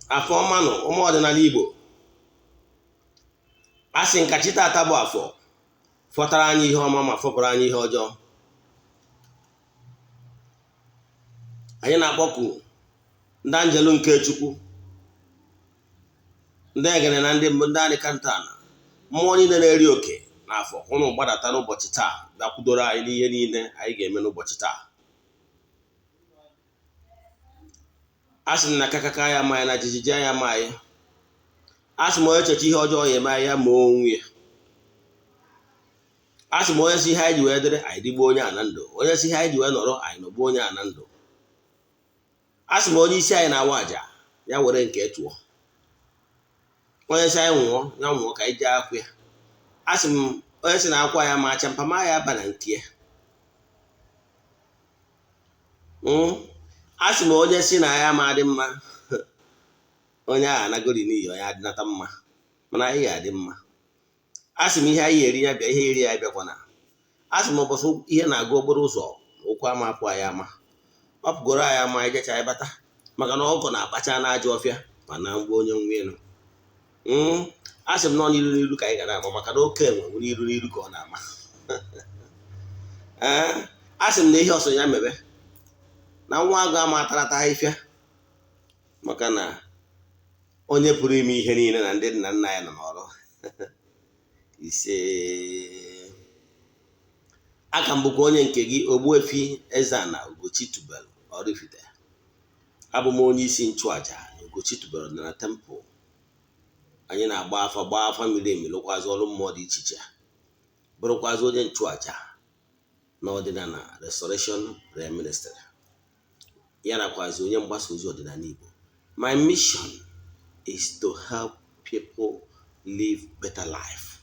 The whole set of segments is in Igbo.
Afọ ọma nụ, ụmụ ọdịnala Igbo. A sị m ka chi taata bụ afọ fọtara anyị ihe ọma ma fọpụrụ anyị ihe ọjọọ. Anyị na-akpọku ndị anjelu nke Chukwu, ndị egene na ndị mbụ, ndị anịkantana, mmụọ niile na-eri oke n'afọ, ụnụ gbadata n'ụbọchị taa bịa kwudoro anyị n'ihe niile anyị ga-eme n'ụbọchị taa. A sị m na kakaka ya ama anyị na jijiji ya ama anyị. A sị m onye checha ihe ọjọọ ya eme anyị, ya ma onwe ya. A sị m onye si ihe anyị ji wee dịrị anyị dịgbuo onye a na ndụ, onye si ihe anyị ji wee nọrọ anyị nọgbuo onye a na ndụ. A sị m onye isi anyị na-awa aja ya were nke chụọ, onye si anyị nwụọ ya nwụọ ka anyị jee akwụ ya. A sị m onye si na akwa ya ma acha mpama ya aba na nke ya. A sị m onye si na ya ma adị mma, onye ahụ anagori n'iyi, onye adịnata mma, mana anyị ga-adị mma. A sị m ihe anyị eri ya bịa, ihe eri ya bịakwana. A sị m ụbọchị ihe na-agụ okporo ụzọ ụkwụ ama apụ anyị ama, ọ pụgoro anyị ama, anyị jecha anyị bata, maka na ọgọ na-akpacha n'ajọ ọfịa ma na mgbe onye nwe elu. A sị m nọ n'iru n'iru ka anyị ga na-ama, maka na oke enwe bụ n'iru n'iru ka ọ na-ama. Ee, a sị m na ihe ọsọ ya mebe na nwa agụ ama atarata ahịfịa, maka na onye pụrụ ime ihe niile na ndị nna nna ya nọ n'ọrụ. Ise, aka m bụkwa onye nke gị, Ogbuefi Eze-Ana Ugochi tubelu Oraifite. Abụ m onye isi nchụaja na Ugochi tubelu na temple. Anyị na-agba afa, gbaa afa miri emi, lụkwazị ọrụ mmụọ dị iche iche, bụrụkwazị onye nchụaja na ọdịnala Restoration Prayer Ministry, ya nakwazi onye mgbasa ozi ọdịnala Igbo. My mission is to help people live better life.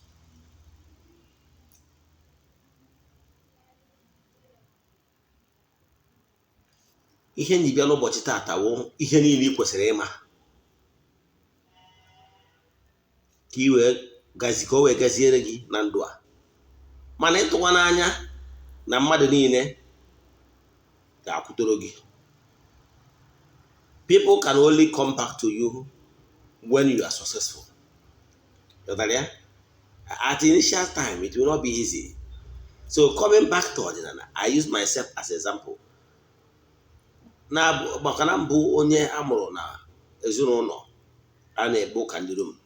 Ihe m ji bịa n'ụbọchị taata wụ ihe niile ị kwesịrị ịma ka ị wee gazi, ka o wee gaziere gị na ndụ a. Mana ịtụwa n'anya na mmadụ niile ga-akwụdoro gị. People can only come back to you when you are successful. Ghọtara ya? At initial time, it will not be easy. So coming back to ọdịnala, I use myself as example. Na maka na mbụ onye a mụrụ na ezinụlọ a na-ekpe ụka ndị Rom,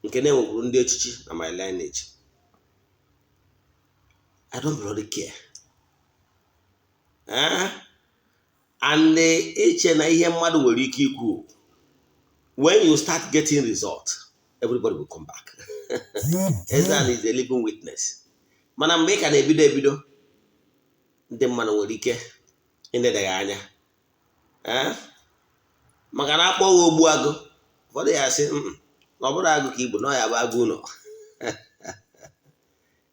nke na-enwekwuru ndị echichi na my lineage. I don't bloody care. And iche na ihe mmadụ nwere ike ikwu, when you start getting result, everybody will come back. Eze-Ana is a living witness. Mana mgbe ị ka na-ebido ebido, ndị mmadụ nwere ike ịnede gị anya, maka na akpọghị ogbu agụ, ụfọdụ ya sị na ọ bụrụ agụ ka igbo na ọ ya bụ agụ ụlọ.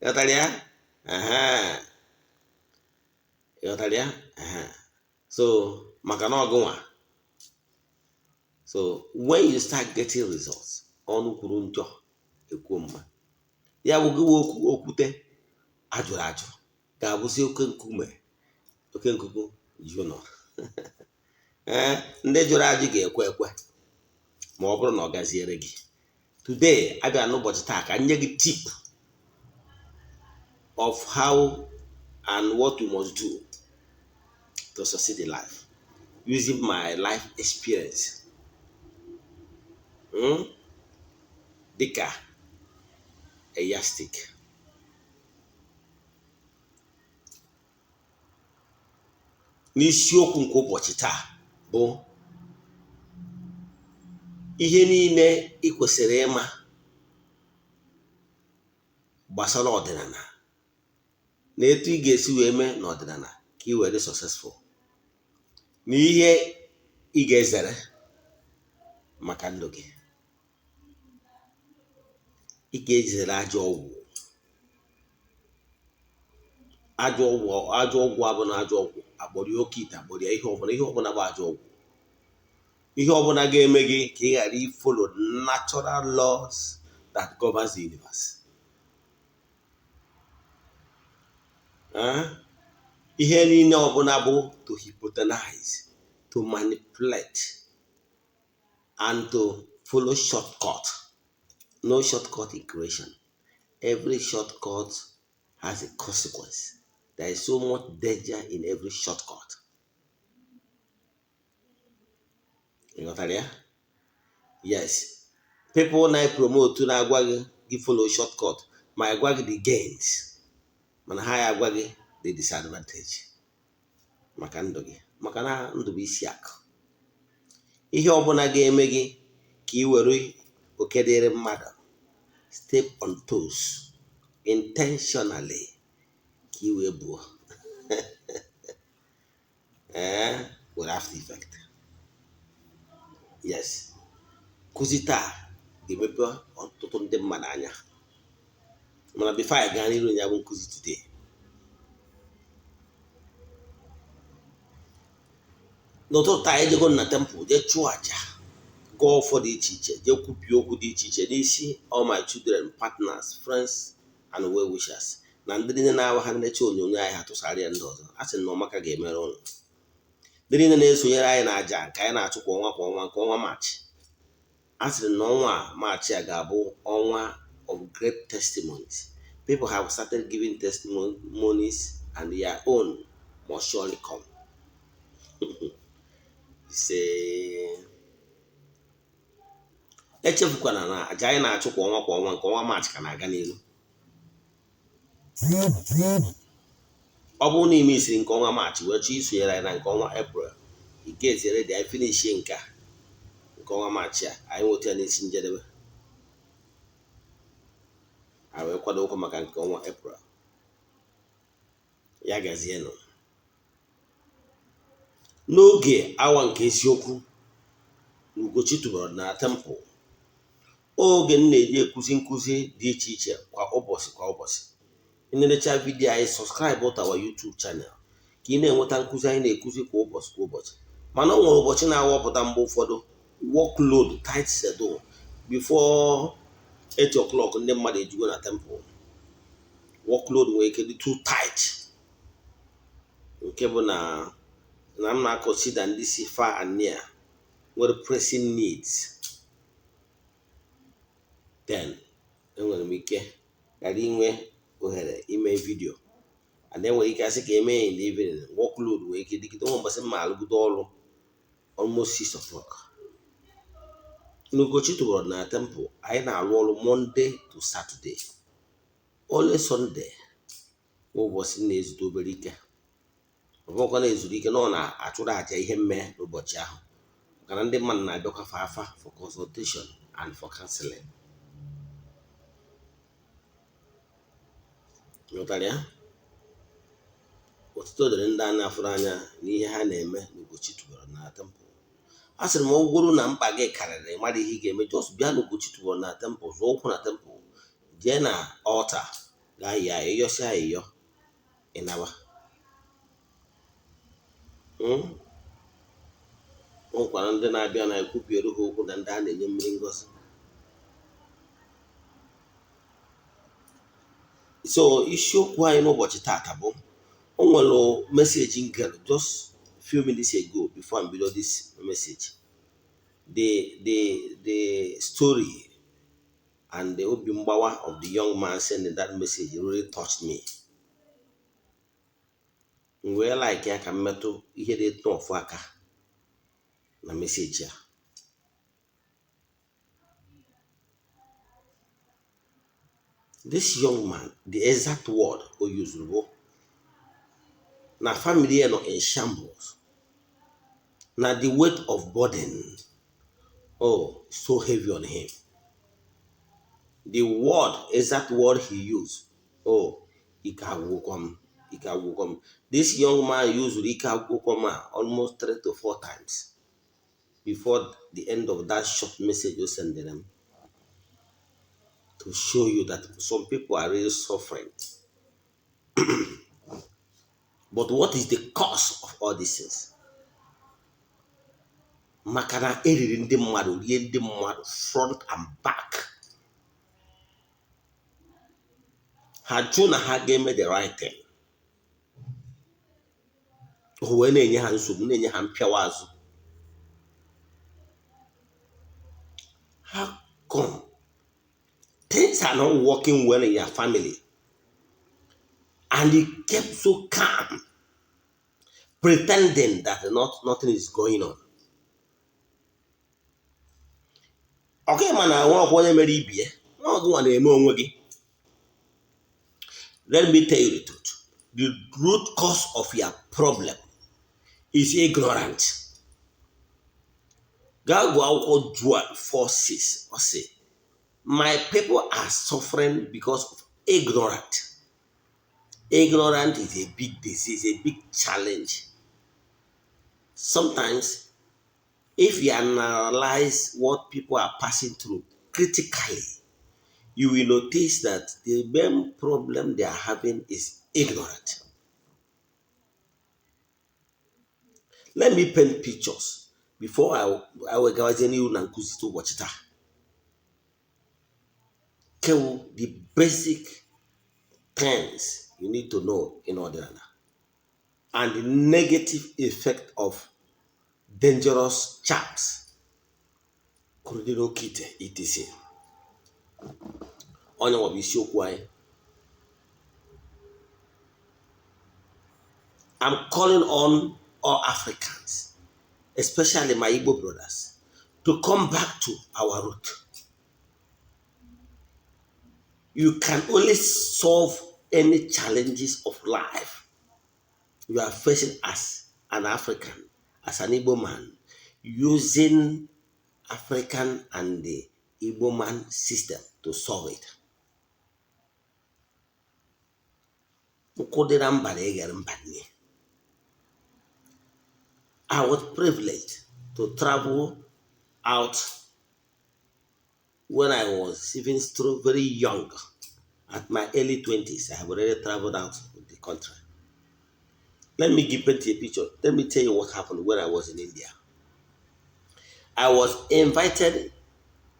Ịghọtara ya? Ịghọtara ya? So maka na ọgụnwa. So when you start getting results, ọnụ kwuru njọ ekwuo mma. Ya bụ gị okwu okwute ajụrụ ajụ ga-abụzi oke nkume, oke nkuku ji ụlọ. Ee, ndị jụrụ ajụ ga-ekwe ekwe ma ọ bụrụ na ọ gaziere gị. Today, abịa n'ụbọchị taa ka nye gị tip of how and what you must do to succeed in life using my life experience. Dịka a yardstick. N'isiokwu nke ụbọchị taa bụ ihe niile ị kwesịrị ịma gbasara ọdịnala na etu ị ga-esi wee mee n'ọdịnala ka ị wee dị successful, na ihe ị ga-ezere maka ndụ gị. Ị ga-ezere ajọ ọgwụ, ajọ ọgwụ, ajọ ọgwụ abụ na ajọ ọgwụ akpọrọ ya oke ite, akpọrọ ya ihe ọbụla, ihe ọbụla bụ ajọ ọgwụ, ihe ọbụla ga-eme gị ka ị ghara ifollow natural laws that governs the universe. Ihe niile ọbụla bụ to hypnotize, to manipulate. And to follow shortcut. No shortcut in creation. Every shortcut has a consequence. There is so much danger in every shortcut. Ị ghọtara ya? Yes. People na-promote na-agwa gị gị follow shortcut ma agwa gị the gains, mana ha ya agwa gị the disadvantage maka ndụ gị, maka na ndụ bụ isi akụ. Ihe ọbụla ga-eme gị ka ị were oke dịrị mmadụ, step on toes intentionally ka ị wee buo ee were after effect. Yes, nkụzi taa ga-emepe ọtụtụ ndị mmadụ anya, mana before anyị gaa n'iru ya bụ nkụzi today, n'ụtụtụ taa ejego na temple jee chụọ aja, gụọ ọfọ dị iche iche, jee kwupie okwu dị iche iche n'isi all my children, partners, friends and well wishers na ndị niile na-awa ha na-eche onyonyo anyị ha tụsara ya ndị ọzọ. A sị na ọmaka ga-emere ụnụ. Ndị niile na-esonyere anyị na aja nke anyị na-achụ kwa ọnwa kwa ọnwa, nke ọnwa Maachị, a sịrị na ọnwa Maachị a ga-abụ ọnwa of great testimonies. People have started giving testimonies and their own must surely come. Ise, echefukwana na aja anyị na-achụ kwa ọnwa kwa ọnwa nke ọnwa Maachị ka na-aga n'ihu. Ọ bụrụ na ime isiri nke ọnwa Maachị wee chọọ isonyere anyị na nke ọnwa Eprel, ị ga-etinyere dị anyị finishie nke a nke ọnwa Maachị a, anyị nweta ya n'isi njedebe, anyị wee kwado ụkwụ maka nke ọnwa Eprel. Ya gazienụ. N'oge awa nke eziokwu na Ugochi tubelu na temple, oge m na-eji ekuzi nkụzi dị iche iche kwa ụbọchị kwa ụbọchị. Ị na-elecha vidiyo anyị, subscribe to our YouTube channel ka ị na-enweta nkụzi anyị na-ekuzi kwa ụbọchị kwa ụbọchị. Mana o nwere ụbọchị na-awọpụta mgbe ụfọdụ workload, tight schedule, before 8 o'clock ndị mmadụ ejugo na temple. Workload nwere ike dị too tight, nke bụ na na m na-consider ndị si far and near nwere pressing needs, then enwere m ike ghara inwe ohere ime vidio, and enwere ike asị ka eme in the evening. Workload nwere ike dịgide nwa mbọsị mma alụgodo ọrụ almost 6 o'clock. N'Ugochi tubelu na temple, anyị na-arụ ọrụ Monday to Saturday. Only Sunday bụ ụbọchị na-ezute obere ike. Ọ bụrụkwa na-ezuru ike na ọ na-achụrụ aja ihe mme n'ụbọchị ahụ, maka na ndị mmadụ na-abịakwa fa afa for consultation and for counseling. Ghọtara ya? Ọtụtụ dịrị ndị a na-afụrụ anya n'ihe ha na-eme n'Ugochi tubelu na temple. A sịrị m, ọ bụrụ na mkpa gị karịrị mmadụ ihe ị ga-eme, just bịa n'Ugochi tubelu na temple, zụọ ụkwụ na temple, jee na altar gaa yọọ ayịyọsịa ayịyọ, ịnaba. O nwekwara ndị na-abịa na-ekwubiere ha okwu na ndị a na-enye mmiri ngozi. So isiokwu anyị n'ụbọchị tata bụ, o nwere message ngere just few minutes ago before I bido this message. The story and the obi mgbawa of the young man sending that message really touched me. M wee like ya ka m metụ ihe dị etu ọfụ aka na message a. This young man, the exact word o used bụ na family ya nọ in shambles, na the weight of burden, oh, so heavy on him. The word, exact word he used, oh, ike agwụkwọ m, ike agwụkwọ m. This young man used ike agwụkwọ m a almost 3 to 4 times before the end of that short message o sendere m, to show you that some people are really suffering. But what is the cause of all these things? Maka na eriri ndị mmadụ, rie ndị mmadụ front and back. Ha jụ na ha ga-eme the right thing. O wee na-enye ha nsogbu, na-enye ha mpịawa azụ. are not working well in your family, and you kept so calm, pretending that nothing is going on. Okay, man, I want to mere ibie. Na onwe gị. Let me tell you the truth. The root cause of your problem is ignorant. Gaa gụọ akwụkwọ Joel 4:6. Ọ sị, my people are suffering because of ignorant. Ignorant is a big disease, a big challenge. Sometimes, if you analyze what people are passing through critically, you will notice that the main problem they are having is ignorant. Let me paint pictures before I will go n'ihu na nkụzi ụbọchị taa. Kewu the basic things you need to know in ọdịnala and the negative effect of dangerous charms, including oke ite, etc. Onye nwa bụ isiokwu anyị. I'm calling on all Africans, especially my Igbo brothers, to come back to our root. You can only solve any challenges of life you are facing as an African, as an Igbo man, using African and the Igbo man system to solve it. Nkụ dị na mba na-eghere mba nne. I was privileged to travel out when I was even still very young. At my early 20s, I have already traveled out of the country. Let me give you a picture. Let me tell you what happened when I was in India. I was invited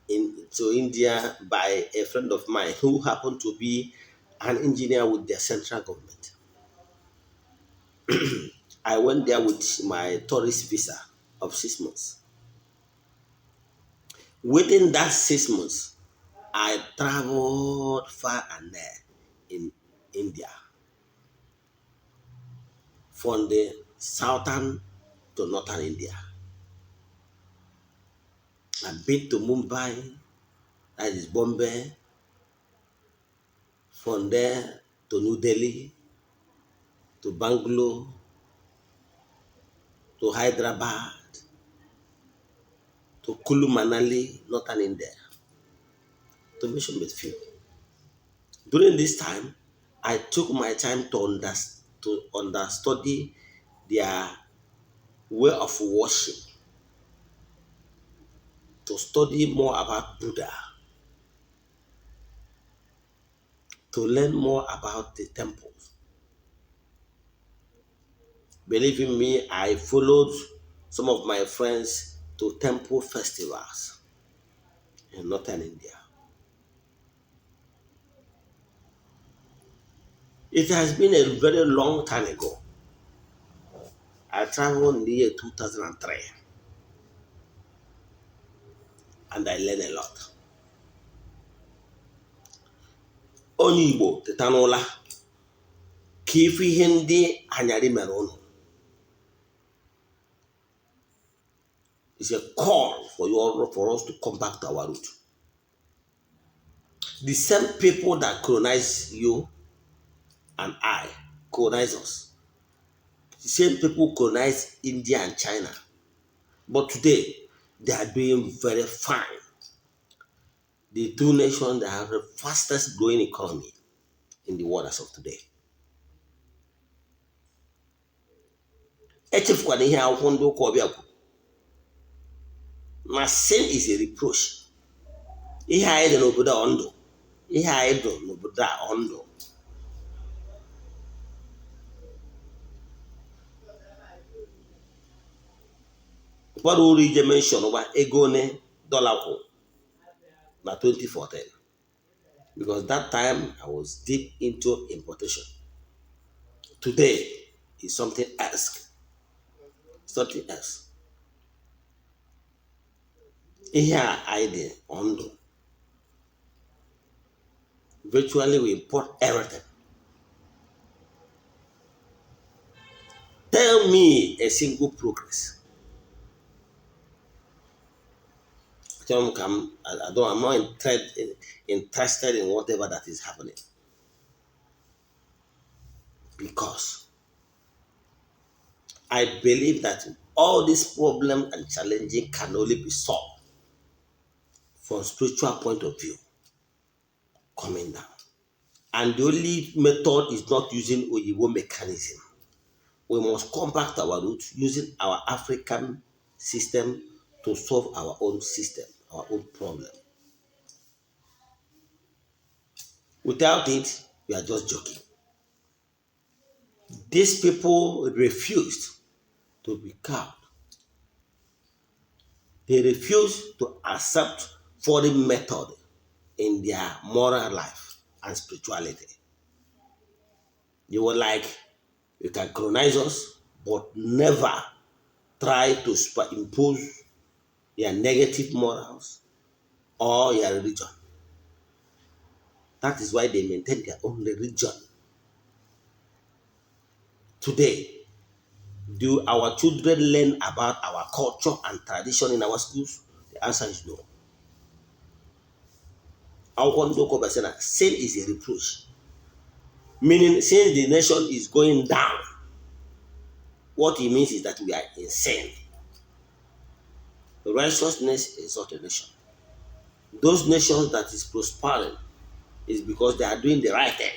to India by a friend of mine who happened to be an engineer with their central government. I went there with my tourist visa of 6 months. Within that 6 months, I traveled far and near in India, from the southern to northern India. I've been to Mumbai, that is Bombay, from there to New Delhi, to Bangalore, to Hyderabad, to Kulu Manali, northern India, to mention but few. During this time, I took my time to understudy their way of worship, to study more about Buddha, to learn more about the temples. Believe in me, I followed some of my friends to temple festivals in northern India. It has been a very long time ago. I traveled in the year 2003 and I learned a lot. Onye Igbo teta n'ụla ka ife ihe ndị anyarị mere ụnụ. It's a call for you all, for us to come back to our root. The same people that colonize you and I colonize us. The same people colonize India and China. But today, they are doing very fine. The two nations that have the fastest growing economy in the world as of today. Echefukwana ihe akwụkwọ ndị ụka ọbịa kwuru na sin is a reproach. Ihe anyị dị n'obodo a ndụ. Ihe anyị dị n'obodo a ndụ. Ụfọdụ uru ije menshọn gba ego one dọla kwụ na 2014, because that time I was deep into importation. Today is something else. Something else. Ihe a anyị dị ndụ. Virtually, we import everything. Tell me a single progress. Tell me, I'm not interested in whatever that is happening. Because I believe that all these problems and challenges can only be solved from spiritual point of view coming down. And the only method is not using Oyibo mechanism. We must come back to our roots using our African system to solve our own system, our own problem. Without it, we are just joking. These people refused to be cowed. They refused to accept foreign method in their moral life and spirituality. They were like, you can colonize us, but never try to impose your negative morals or your religion. That is why they maintain their own religion. Today, do our children learn about our culture and tradition in our schools? The answer is no. Akwụkwọ ndị ụka sị na sin is a reproach. Meaning, since the nation is going down, what it means is that we are in sin. Righteousness is not a nation. Those nations that is prospering is because they are doing the right thing.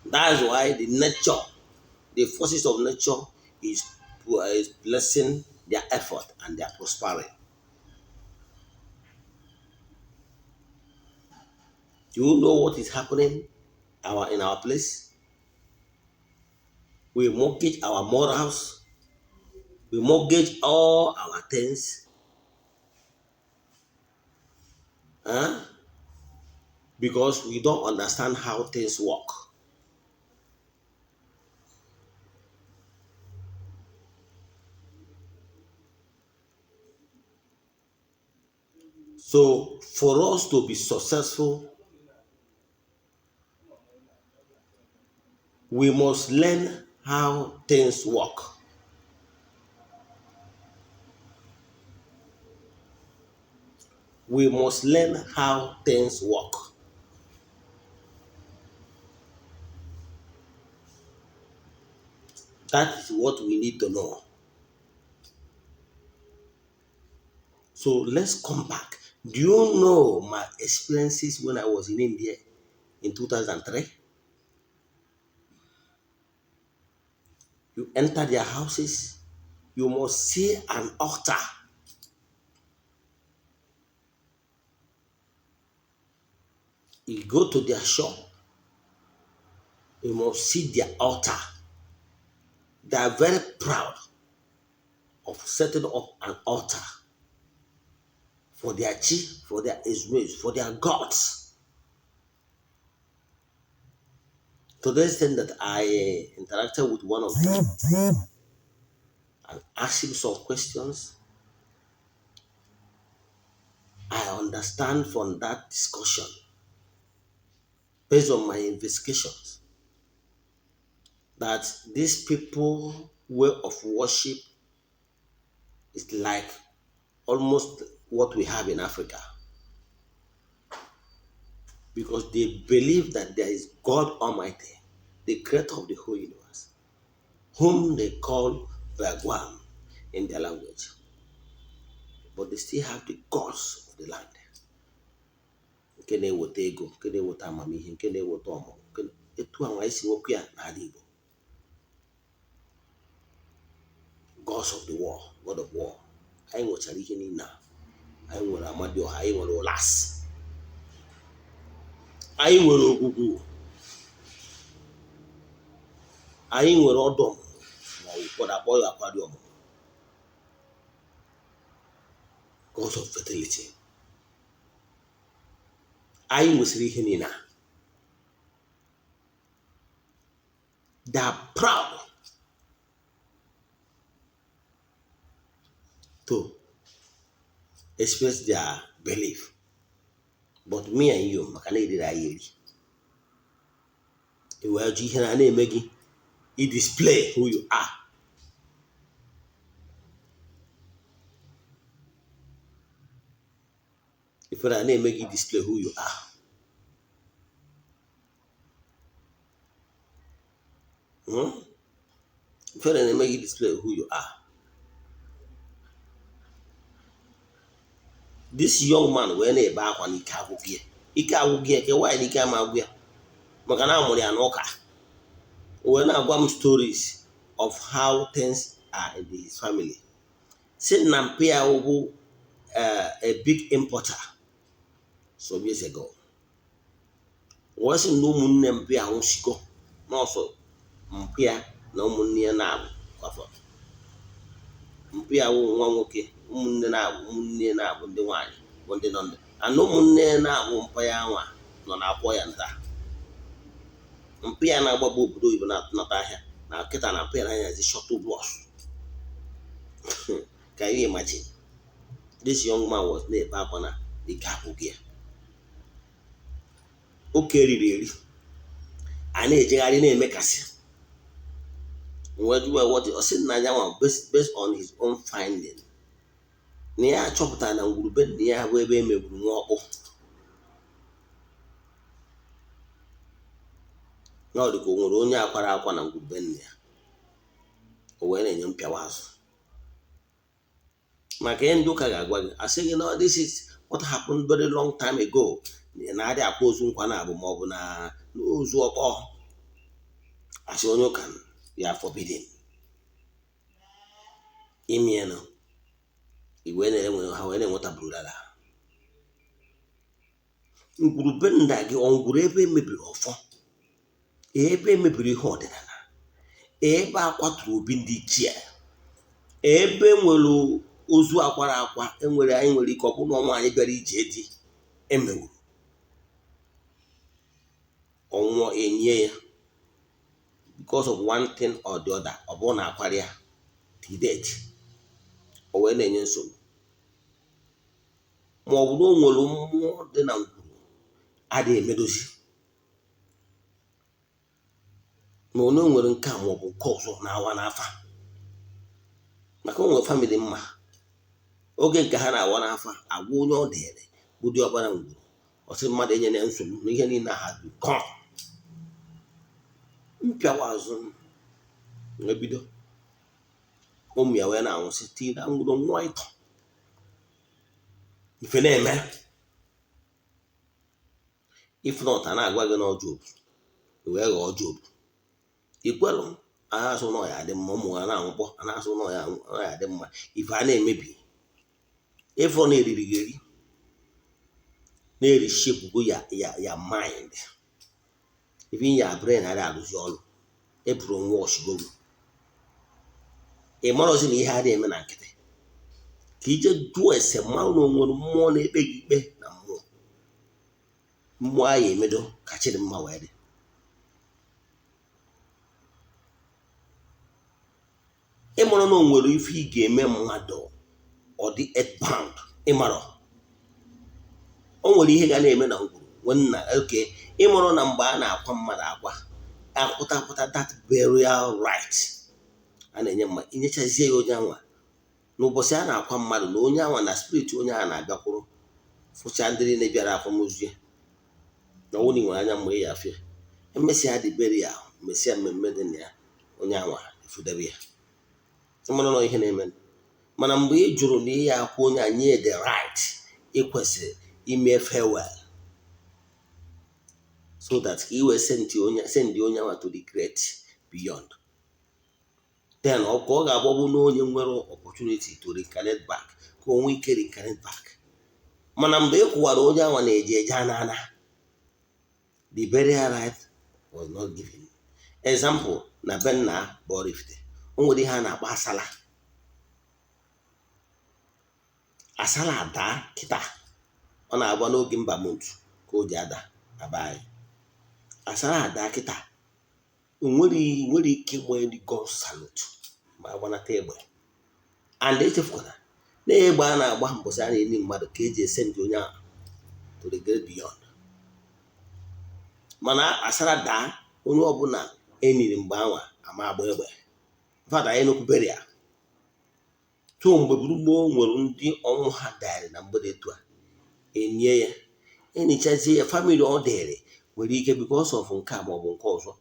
That's why the nature, the forces of nature is blessing their effort and they are prospering. Do you know what is happening in our place? We mortgage our morals. We mortgage all our things. Huh? Because we don't understand how things work. So for us to be successful, we must learn how things work. We must learn how things work. That is what we need to know. So let's come back. Do you know my experiences when I was in India in 2003? You enter their houses, you must see an altar. You go to their shop, you must see their altar. They are very proud of setting up an altar for their chief, for their Israels, for their gods. To the extent that I interacted with one of them and asked him some questions, I understand from that discussion, based on my investigations, that these people way of worship is like almost what we have in Africa. Because they believe that there is God Almighty, the creator of the whole universe, whom they call Bhagwan in their language. But they still have the gods of the land. Nke na-eweta ego, nke na-eweta amamihe, nke na-eweta ọmụmụ, etu a anyị si nwekwa ya n'ala Igbo. Gods of the war, God of war. Anyị nwechara ihe niile a. Anyị nwere Amadioha, anyị nwere Olas, anyị nwere Ogwugwu, anyị nwere ọdụ ọmụmụ, ma ọ bụ ụfọdụ akpọ ya akwari ọmụmụ. Gods of fertility. Anyị nwesịrị ihe niile a. They are proud to express their belief. But me and you, maka na eriri anyị eri, i wee jụ ihe na na-eme gị i display who you are. Ife na na-eme gị display who you are. Ife na na-eme gị display who you are. This young man wee na-ebe akwa n'ike agwụgị ya, ike agwụgị ya, ke nwaanyị n'ike ama agwụ ya, maka na amụrụ ya n'ụka. O wee na-agwa m stories of how things are in his family. Si na mpe ya bụ a big importer some years ago. Wee sị na ụmụnne mpe ya nwụsigo, nọọsụ mpe ya na ụmụnne ya na-abụ kwafọ. Mpe ya wụ nwa nwoke, ụmụnne na-abụ, ụmụnne na-abụ ndị nwaanyị bụ ndị nọ ndụ, and ụmụnne na-abụ mpa ya nwa nọ na-akwọ ya nta. Mpe ya na-agbagba obodo oyibo na-atụnata ahịa na kịta na mpe ya na-anyazi shuttle bus. Can you imagine? This young man was na-ebe akwa na ike agwụghị ya. Oke riri eri, a na-ejegharị na-emekasị. Ọ sị na ya nwa based on his own finding, na ya achọpụtara na ngwurube nna ya bụ ebe e megburu nwa ọkpụ, na ọ dị ka o nwere onye akwara akwa na ngwurube nna ya, o wee na-enye mpịawa azụ. Maka ihe ndị ụka ga-agwa gị, asị gị na this is what happened very long time ago, na-adị akwa ozu nkwa na abụ ma ọ bụ na ozu ọkpọ. Asị onye ụka ya forbidden ime ya iwe na-enwe ha wee na-enweta burulala. Ngwurube nna gị ọ ngwuru ebe emebiri ọfọ, ebe emebiri ihe ọdịnala, ebe a kwaturu obi ndị ichie, ebe nwere ozu akwara akwa, enwere anyị nwere ike ọ bụrụ na nwaanyị bịara ije di emewuru ọnwụọ enye ya because of one thing or the other, ọ bụrụ na akwara ya till date, o wee na-enye nsogbu. Ma ọ bụ na o nwere mmụọ dị na ngwuru adịghị emedozi, ma ọ na o nwere nke a ma ọ bụ nke ọzọ na-awa n'afa. Maka o nwere family mma oge nke ha na-awa n'afa, agwa onye ọ dịrị bụ dị ọkpara ngwuru, ọ sị mmadụ enyela ya nsogbu na ihe niile ha dị gone. Mpịawa azụ ebido ụmụ ya wee na-anwụsị tiri ngwuru nwa ịtọ ife na-eme. If not, a na-agwa gị na Job wee ghọọ Job. Ikwelụ a na-asụ na ya dị mma, ụmụ ha na-anwụkpọ, a na-asụ na ya dị mma, ife a na-emebi. Ife ọ na-eriri gị eri na-eri shepụgo ya ya ya mind, even ya brain adịghị arụzi ọrụ, eburu nwa ọchigogo. Ị marọzi na ihe adịghị eme na nkịtị, ka ije jụọ ese mmanụ na onwere mmụọ na-ekpe gị ikpe na mmụọ mmụọ ahụ emedo ka Chidimma wee dị. Ịmara na o nwere ife ị ga-eme mmadụ ọ dị earthbound, ịmara o nwere ihe ga na-eme na ngwuru nwanna oke. Ịmara na mgbe a na-akwa mmadụ akwa akwụta akwụta that burial right a na-enye mmadụ, inyechazie ya onye anwa n'ụbọchị a na-akwa mmadụ, na onye anwa na spirit onye a na-abịakwuru fụcha ndị niile bịara akwamozu ya, na ọnwụ na nwere anya mgbe ya afịa emesịa dị burial, mesịa mmemme dị na ya, onye anwa efudebe ya. Ịmara na ihe na-eme. Mana mgbe ị jụrụ na ihe akwa onye a nye the right, ị kwesịrị ime farewell so that ka ị wee send onye anwa to the great beyond. Then ọ ka ọ ga-agbagbu na onye nwere opportunity to reincarnate back, ka o nwee ike reincarnate back. Mana mgbe ị kwụwara onye anwa na-eje eje anana, the burial right was not given. Example, na be nna bụ Oraifite, o nwere ihe a na-akpọ asala. Asala daa kịta, ọ na-agba n'oge mba montu ka o ji ada na be anyị. Asala ada kịta, nwere ike ịgba ndị gun salute ma agbanata egbe. And echefukwana na egbe a na-agba mbọsị a na-enye mmadụ ka eji ese ndị onye ahụ to to the great beyond. Mana asara daa, onye ọbụla eniri mgbe anwa ama agba egbe. In fact, anyị emekwubere ya so mgbe gburugburu nwere ndị ọnwụ ha darị na mgbede etu a enye ya, enichazie ya, family ọ dịrị nwere ike, because of nke a maọbụ nke ọzọ,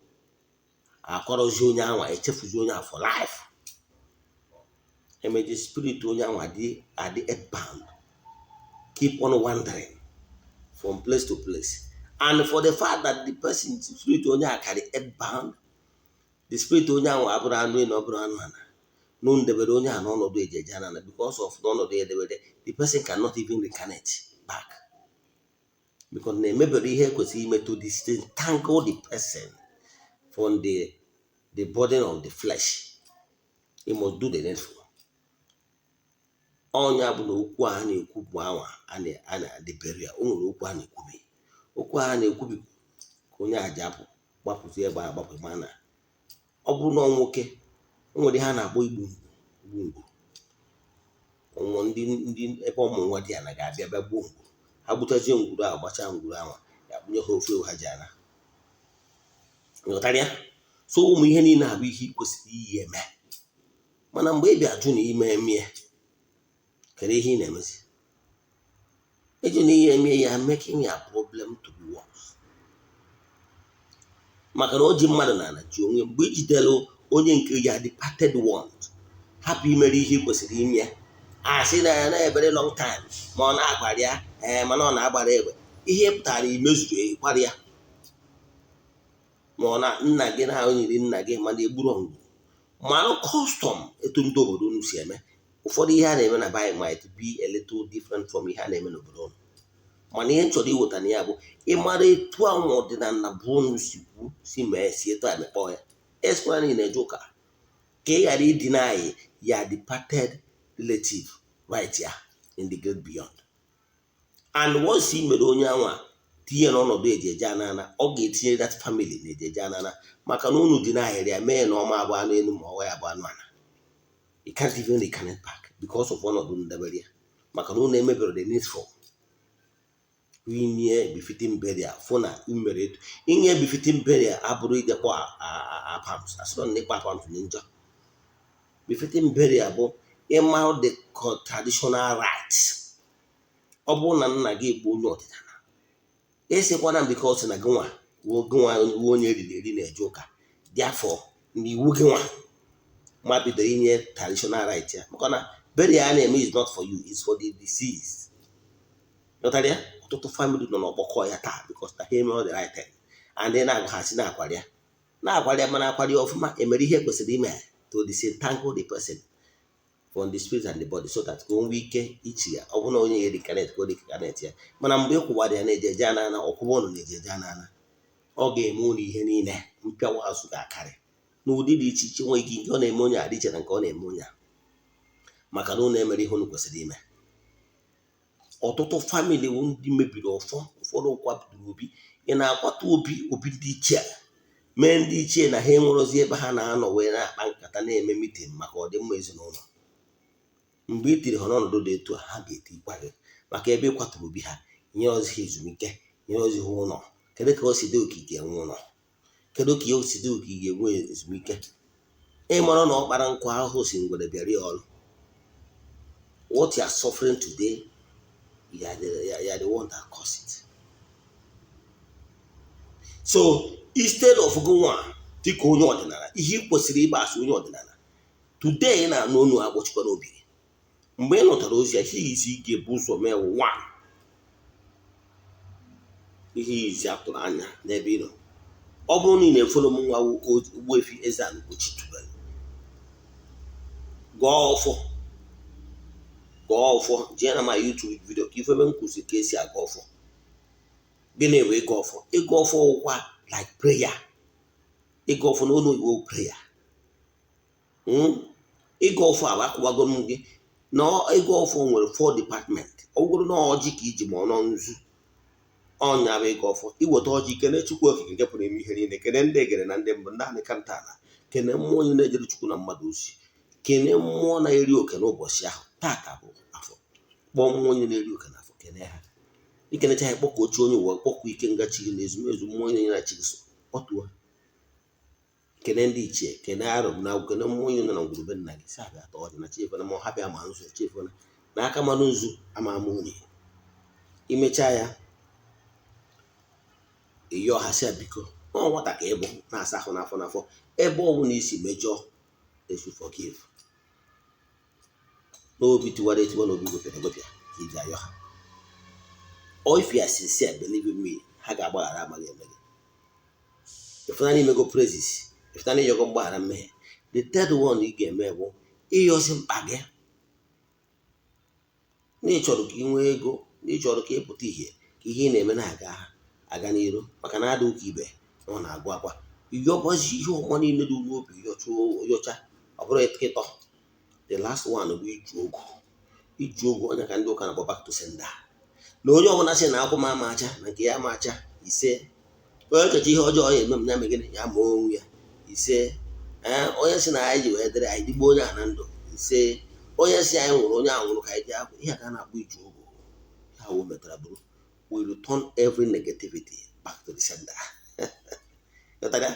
akọrọzi onye anwa, echefuzi onye a for life. Emeji spirit onye anwa adị adị earthbound, keep on wandering from place to place. And for the fact that the person, spirit onye a carry earthbound, the spirit onye ahụ abụrụ anụ elu, ọ bụrụ anụ ala nụ, ndebere onye a n'ọnọdụ ejeje anana. Because of n'ọnọdụ ya edebere, the person cannot even reincarnate back, because na emebere ihe ekwesịrị ime to disentangle the person from the burden of the flesh. He must do the needful. Ọnya bụ na okwu a na-ekwu bụ anwa a na-adịbere ya. O nwere okwu a na-ekwubi, okwu a na-ekwubi ka onye a ji apụ gbapụzi ebe a gbapụ. Mana ọ bụrụ na ọ nwoke, o nwere ihe a na-akpọ igbu ngwu, igbu ngwu ụmụ ndị ebe ọmụ nwa dị ya na ga-abịa bịa gbuo ngwuru. Ha gbutazie ngwuru ahụ, gbachaa ngwuru ahụ, ya kpụnye ha ofe ewu ha ji ana. Nghọtara ya? So ụmụ ihe niile a bụ ihe ị kwesịrị iyi eme. Mana mgbe ị bịa jụ na ime emie, kedu ihe ị na-emezi? Ịjụ na ihe emie ya, making your problem to be worse, maka na o ji mmadụ n'ala ji onwe. Mgbe i jidere onye nke ya departed one, hapụ imere ihe ị kwesịrị ime, a sị na ya na very long time, ma ọ na-agbara ya ee, mana ọ na-agbara egbe, ihe pụtara imezuru ịkwara ya, ma ọ na nna gị na nyiri nna gị, mana egburu ngwu mara custom etu ndị obodo unu si eme. Ụfọdụ ihe a na-eme na be anyị might be a little different from ihe a na-eme n'obodo unu. Mana ihe m chọrọ iweta na ya bụ ịmara etu ahụ ọdịnala bụ unu si kwu si mee, si etu a mekpọ ya. Esikwara na ị na-eje ụka ka ị ghara ideny ya departed relative right ya in the great beyond. And once ị mere onye anwa tinye n'ọnọdụ ejeje anana, ọ ga-etinye that family na ejeje anana, maka na unu deny ya, mee na ọma abụ anụ elu ma ọwa ya bụ anụ ala. You can't even reconnect back because of ọnọdụ ndebere ya, maka na unu emebere the needful. Inye befitting burial, fụ na mere etu inye befitting burial abụrụ idekpọ apams, asịrọ na ịkpọ apams dị njọ. Befitting burial bụ ịma the traditional rites. Ọ bụrụ na nna gị bụ onye ọdịnala, esikwana because na gịnwa gịnwa onye eriri eri na-eje ụka, therefore na iwu gị nwa ma bido inye traditional right ya, maka na burial a na-eme is not for you, is for the deceased. Ghọtara ya? Ọtụtụ family nọ n'ọkpọkọ ya taa because na ha eme the right thing, and then na-agwa na-akwari ya, na-akwari ya, mana akwari ya ọfụma, emere ihe kwesịrị ime to disentangle the person from the spirit and the body, so that ka o nwee ike ichi ya. Ọ bụrụ na onye ya reincarnate, ka o reincarnate ya. Mana mgbe ị kwụwara ya na-eje eje anana, ọkwụwa ụnụ na-eje eje anana, ọ ga-eme ụnụ ihe niile mpịawa azụ ga-akarị n'ụdị dị iche iche. Nwere ike nke ọ na-eme onye a dị iche na nke ọ na-eme onye a, maka na ụnụ emere ihe ụnụ kwesịrị ime. Ọtụtụ family wụ ndị mebiri ọfọ. Ụfọdụ kwaturu obi. Ị na-akwatu obi, obi ndị ichie, mee ndị ichie na ha enwerozi ebe ha na-anọ wee na-akpa nkata, na-eme meeting maka ọdịmma ezinụlọ. Mgbe i tiri ha n'ọnọdụ dị etu a, ha ga-etikwa gị, maka ebe ị kwaturu obi ha, nye ozi ha ezumike, nye ozi ha ụlọ. Kedu ka o si dị okike enwe ụlọ? Kedu ka o si dị okike enwe ezumike? Ịmara na ọ kpara nkụ ahụhụ si ngwere bịara ya ọrụ. What you are suffering today, you are the one that caused it. So instead of gị nwa dịka onye ọdịnala, ihe ị kwesịrị ịgba asị onye ọdịnala today ị na-anụ onu agbọchikwa n'obi gị. Mgbe ị nụtara ozi ya, ihe izi ị ga-ebu ụzọ mee wụ one, ihe izi atụrụ anya n'ebe ị nọ. Ọ bụrụ na ị na-efollow m, nwa Ogbuefi Eze-Ana Ugochi tubelu, gọọ ọfọ, gọọ ọfọ. Jee na ma YouTube video ka ife ebe m kwụsị ka esi aga ọfọ. Gịnị bụ ịgọ ọfọ? Ịgọ ọfọ wụkwa like prayer. Ịgọ ọfọ n'olu oyibo, prayer. Ịgọ ọfọ a bụ akwụwago m gị na ịgọ ọfọ nwere four department. Ọ bụrụ na ọjị ka iji, ma ọ nọ nzu, ọnya bụ ịgọ ọfọ. Iweta ọjị, kene Chukwu Okike nke pụrụ ime ihe niile, kene ndị egere na ndị mbụ, ndị anị kanta ala, kene mmụọ onye na-ejere Chukwu na mmadụ ozi, kene mmụọ na-eri oke n'ụbọchị ahụ. Tata bụ afọ, kpọọ mmụọ onye na-eri oke n'afọ, kene ha. Ikenecha ya, kpọkuo chi onye ụwa, kpọkuo ike ngachi gị na ezumezu mmụọ niile na chi gị so, kpọtuo ha. Kene ndị ichie, kene arụ na kene mmụọ niile nọ na ngwurube nna gị, si abịa tọọ ọjị na chi efona, ma ọ ha bịa ma nzu chi efona na aka mmanụ nzu ama ama unyi. Imechaa ya, ịyọọ ha, sị ya biko, ọ nwata ka ịbụ na-asa ahụ n'afọ n'afọ, ebe ọ bụla isi mejọọ, they should forgive. N'obi tiwara etiwa na obi gwepịara egwepịa ka iji ayọ ha. Or if you are sincere, believe in me, ha ga-agbaghara amaghị eme gị. Ịfụnanya imego praises, ịfụnanya ịyọgo mgbaghara mmehie. The third one ị ga-eme bụ ịyọzi mkpa gị, na ị chọrọ ka ị nwee ego, na ị chọrọ ka ị pụta ìhè, ka ihe ị na-eme na-aga aga n'iru, maka na ada ụka ibe na ọ na-agụ akwa. Ịyọbazi ihe ọma niile dị n'obi, yọcha, ọ bụrụ ịtọ. The last one bụ iju ogu. Iju ogu onye ka ndị ụka na-akpọ back to sender, na onye ọbụla sị na akwụ m ama acha na nke ya ama acha, ise. Onye checha ihe ọjọọ ya eme m, ya megịnị ya ma onwe ya, ise. Ee, onye sị na anyị ji wee dịrị anyị dịgbo onye a na ndụ, ise. Onye si anyị nwụrụ, onye a nwụrụ ka anyị ji akwụ. Ihe a ka a na-akpọ iju ogu. Ya wo metara bụrụ we return every negativity back to the sender. Ghọtara?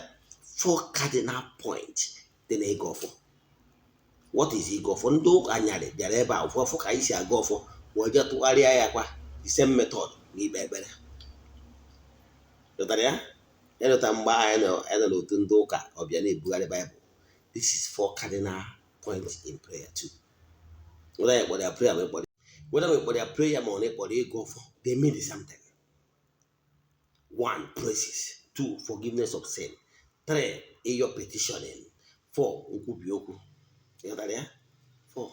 Four cardinal point dị na ịgọ ọfọ. What is ịgọ ọfọ? Ndị ụka anyarị bịara ebe a ụfọfụ ka anyị si aga ọfọ, wee jee tụgharịa ya kwa the same method na ikpe ekpere. Ghọtara ya? Ịlụta mgbe anyị nọ n'otu ndị ụka ọbịa na-ebugharị Bible. This is four cardinal points in prayer too. Whether you kpọrọ ya prayer ma ịkpọrọ, whether ma ịkpọrọ ya prayer ma ọ na ịkpọrọ ịgọ ọfọ, they mean the same thing. One, praises. Two, forgiveness of sin. Three, ịyọ petitioning. Four, nkwubi okwu. Ịghọtara ya? Four.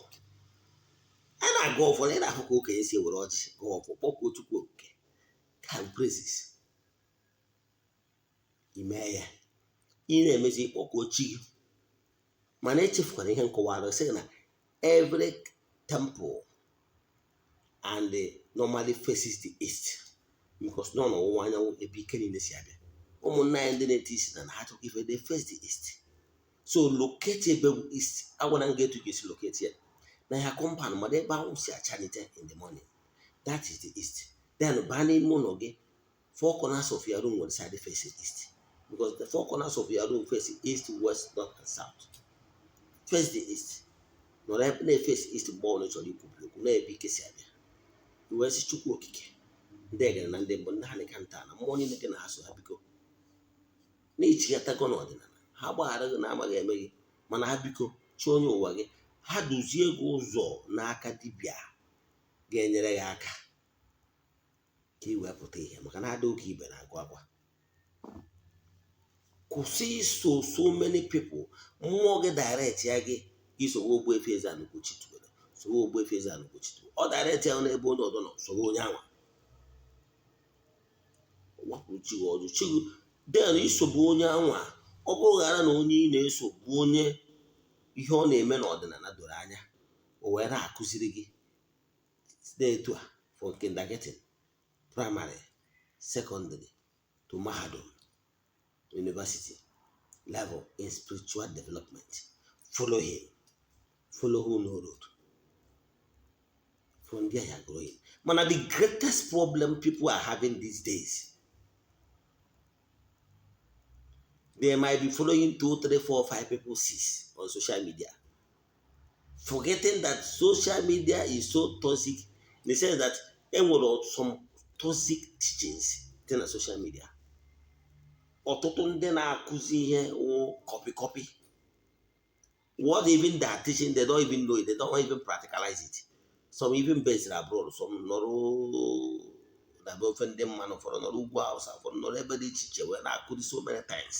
A na-agọ ọfọ na ị na-ahụ ka okenye si ewere ọjị gọọ ọfọ, kpọkuo Chukwu Okike ka praises ime ya, ị na-emezi ịkpọkuo chi gị. Mana echefukwara ihe nkọwara sị na every temple and normally faces the east, because nọ n'ọwụwa anyanwụ ebe ike niile si abịa. Ụmụnna anyị ndị na-ete isi na ha chọkwa ife, they face the east. So locate ebe bụ east. Agwana m gị etu ga-esi locate ya na ya compound, mana ebe anwụ si achalite in the morning, that is the east. Then baa n'ime ụlọ gị, four corners of your room nwere side face east, because the four corners of your room face east, west, north and south. Face the east, nọrọ ebe na-eface east mgbe ọbụla ị chọrọ ikwubi okwu na-ebe ike si abịa. Wee sị Chukwu Okike, ndị egere na ndị mbụ, ndị ha nịka nta na mmụọ niile gị na ha so, ha biko, na-echighatago n'ọdịnala, ha gbaghara gị na amaghị eme gị, mana ha biko, chi onye ụwa gị, ha duzie gị ụzọ n'aka dibịa ga-enyere gị aka ka ị wee pụta ihe, maka na ada oke ibe na-agụ akwa. Kwụsị iso so many people. Mmụọ gị direct ya gị isowe Ogbuefi Eze-Ana Ugochi tubelu, sowe Ogbuefi Eze-Ana Ugochi tubelu. Ọ direct ya n'ebe onye ọzọ nọ, sowe onye anwa. Wapụrụ chi gị ọjụ chi gị. Then isobe onye anwa, ọ bụrụ ghara na onye ị na-eso bụ onye ihe ọ na-eme n'ọdịnala doro anya, o wee na-akụziri gị site etu a for kindergarten, primary, secondary to mahadum, university level in spiritual development, follow him. Follow who know road. From there you are growing. Mana the greatest problem people are having these days, they might be following two, three, four, five people, six on social media, forgetting that social media is so toxic in the sense that enwere some toxic teachings dị na social media. Ọtụtụ ndị na-akụzi ihe wụ copy copy. What even they are teaching, they don't even know it, they don't even practicalize it. Some even based abroad, some nọrọ na be ofe ndị mmanụ, ụfọdụ nọrọ ugwu Awụsa, ụfọdụ nọrọ ebe dị iche iche wee na-akụzi so many things.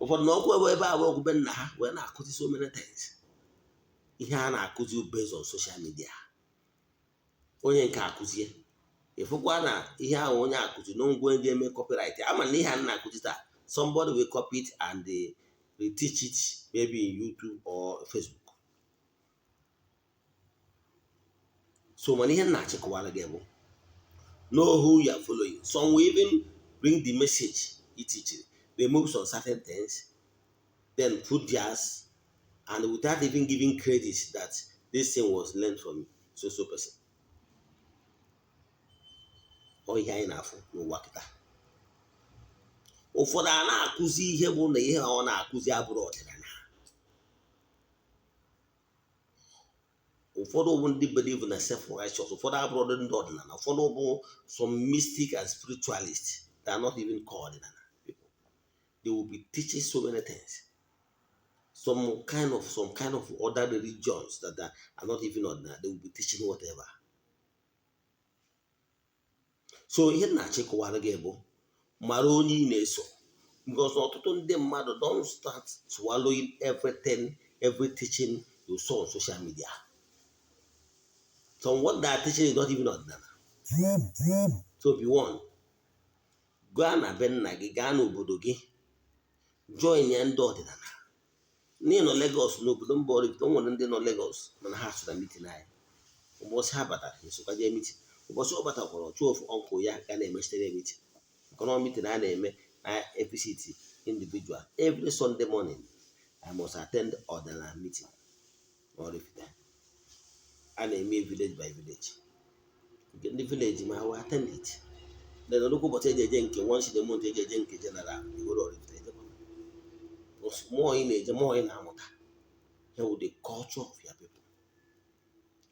Ụfọdụ na ọkụ ebe ebe ahụ ọgwụ be nna ha wee na-akụzi so many things. Ihe a na-akụzi based on social media. Onye nke akụzie, ịfụkwa na ihe ahụ onye akụzi na ngwa ga-eme copyright. Ama na ihe a na-akụzi taa, somebody will copy it and they reteach it maybe in YouTube or Facebook. So mana ihe m na-achịkọwara gị bụ know who you are following. Some will even bring the message he teaching, remove some certain things, then put theirs, and without even giving credit that this thing was learned from so so person. Ọ ihe anyị na-afụ n'ụwa kịta, ụfọdụ a na-akụzi ihe bụ na ihe ọ na-akụzi abụrụ ọdịnala. Ụfọdụ bụ ndị believe na self righteous, ụfọdụ abụrụ ndị ọdịnala, ụfọdụ bụ some mystic and spiritualist that are not even called ọdịnala people. They will be teaching so many things, some kind of other religions that are not even ọdịnala. They will be teaching whatever. So ihe na-achịkọwara gị bụ mara onye ị na-eso, because ọtụtụ ndị mmadụ don't start swallowing everything, every teaching you saw on social media. Some what they are teaching is not even ọdịnala. So be one, gaa na be nna gị, gaa n'obodo gị, join ya ndị ọdịnala. N'ịnọ Lagos, n'obodo mba Oraifite, o nwere ndị nọ Lagos mana ha so na meeting anyị. Ụbọchị ha batara, esokwa jee meeting. Ụbọchị ọ batakwara, ọchụ ofu uncle ya ga na-emechitere meeting, nke na meeting a na-eme na FCT individual. Every Sunday morning I must attend ọdịnala meeting Oraifite a na-eme village by village. Nke ndị village ma we attend it. Then nnukwu ụbọchị eji eje nke once in a month, eji eje nke general iwere Oraifite ejekwa. Mmụọ ị na-eje, mmụọ ị na-amụta ya wụ the culture of your people.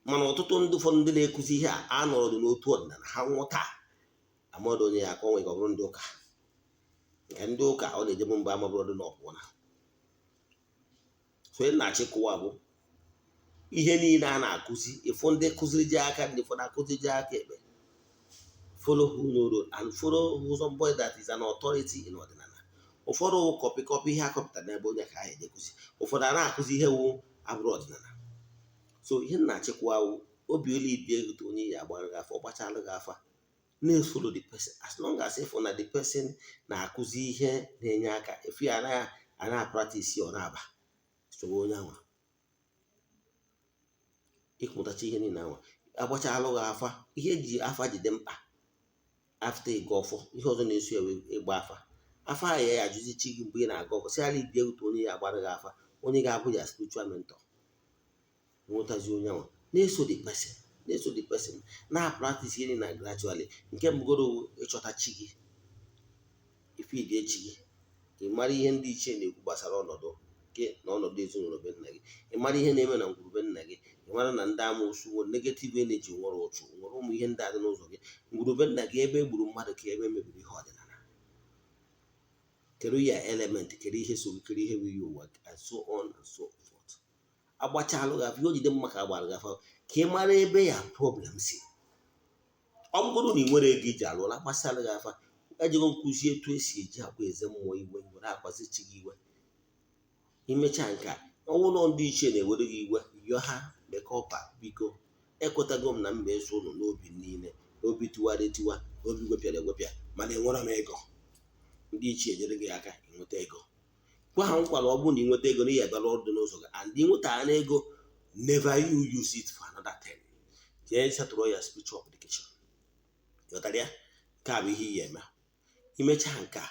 Mana ọtụtụ ndị, ụfọdụ ndị na-ekuzi ihe a anọrọ n'otu ọdịnala ha nwụta amadụ onye ya aka onwe ka ọ bụrụ ndị ụka. Nke ndị ụka ọ na-ejebu mgbe amabụrụ dị n'ọpụna. So ị na-achịkọwa bụ ihe niile a na-akụzi, ịfụ ndị kụziri ji aka ndị ụfọdụ akụzi ji aka ekpe. Follow who know road and follow who somebody that is an authority in ọdịnala. Ụfọdụ wụ copy copy ihe akọpụtara n'ebe onye ka anyị ejekụzi. Ụfọdụ a na-akụzi ihe wụ abụrụ ọdịnala. So ihe na-achịkwa wụ obi olu ibi egote onye ya agbara gị afa, ọ gbachala gị afa, na-follow the person. As long as ịfụ na the person na-akụzi ihe na-enye aka, efu ya anaghị ana practice, ọ na-aba sowe onye anwa ịmụtacha ihe niile anwa agbachalụ gị afa. Ihe eji afa jide mkpa after ịga ọfọ, ihe ọzọ na-eso ya ịgba afa. Afa ya ya ajụzi chi gị mgbe ị na-aga ọfọ, sị ala ibi egote onye ya agbara gị afa, onye ga-abụ ya spiritual mentor. Nwetazi onye anwa, na-eso the person, na-eso the person, na-practice ihe na gradually. Nke mbụgoro ịchọta chi gị, ifidi echi gị, ị mara ihe ndị ichie na-ekwu gbasara ọnọdụ gị na ọnọdụ ezinụlọ be nna gị. Ị mara ihe na-eme na ngwurube nna gị. Ị mara na ndị amoosu nwere negative energy, nwere ụchụ, nwere ụmụ ihe ndị a dị n'ụzọ gị, ngwurube nna gị, ebe e gburu mmadụ, ka ebe mebiri ihe ọdịnala, kedu ya element, kedu ihe so gị, kedu ihe bụ ihe ụwa, and so on and so forth. Agbachalụ gị afa, ihe ojide mma ka agbara gị afa ka ị mara ebe ya problem si. Ọ bụrụ na ị nwere ego iji alụ ụlọ, agbasịalụ gị afa, ejego nkụzi etu esi eji akwa eze mmụọ iwe, were akwazi chi gị iwe. Imechaa nke a, ọnwụ nọ ndị ichie na-ewere gị iwe, yọọ ha mekọpa, biko ekwetago m na mba eso ụnụ n'obi niile, n'obi tiwara etiwa, n'obi gwepịara egwepịa, mana enwere m ego. Ndị ichie nyere gị aka ịnweta ego. Gwa ha nkwara, ọ bụrụ na ị nweta ego na ihe abịara ọrụ dị n'ụzọ gị, and ị nweta na ego, never you use it for another thing. Jee setụrụ ya spiritual application. Ghọtara ya? Nke a bụ ihe iyi eme. Imechaa nke a,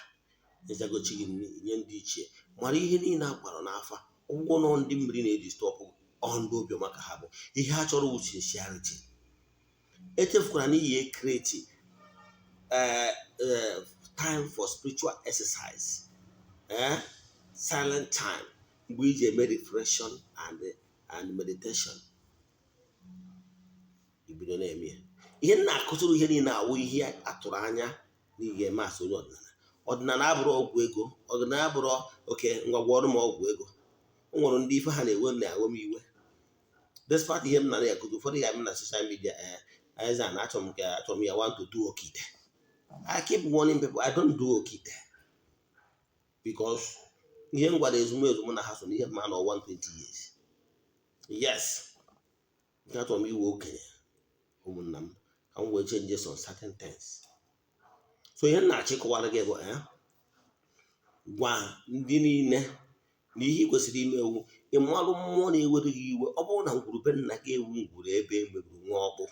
nyechagochi gị, nye ndị ichie, mara ihe niile a gwara n'afa. Ụgwọ nọ ndị mmiri na-eji stop ọ ndị obiọma ka ha bụ. Ihe ha chọrọ wụ sincerity. Echefukwara na iyi create time for spiritual exercise, silent time mgbe iji eme reflection and meditation. Ibido na-eme ya. Ihe m na-akụziri, ihe niile awụ ihe atụrụ anya na ị ga-eme asị onye ọdịnala. Ọdịnala abụrụ ọgwụ ego. Ọdịnala abụrụ oke ngwa gwọrọ m ọgwụ ego. O nwere ndị ife ha na-ewe na-ewe m iwe despite ihe m na na-akụzi. Ụfọdụ ya m na social media, eze na achọrọ m ka achọrọ m ya, want to do okite. I keep warning people, I don't do okite, because ihe m gwara ezumezu mụ na ha so n'ihe mma na 120 years. Yes, nke achọrọ m iwe okenye ụmụnna m ka m wee change some certain things. So ihe m na-achịkọwara gị bụ gwa ndị niile na ihe ị kwesịrị ime ewu, ịmalụ mmụọ na-ewere gị iwe. Ọ bụrụ na ngwurube nna gị ewu ngwuru ebe emebiri nwa ọkpụ,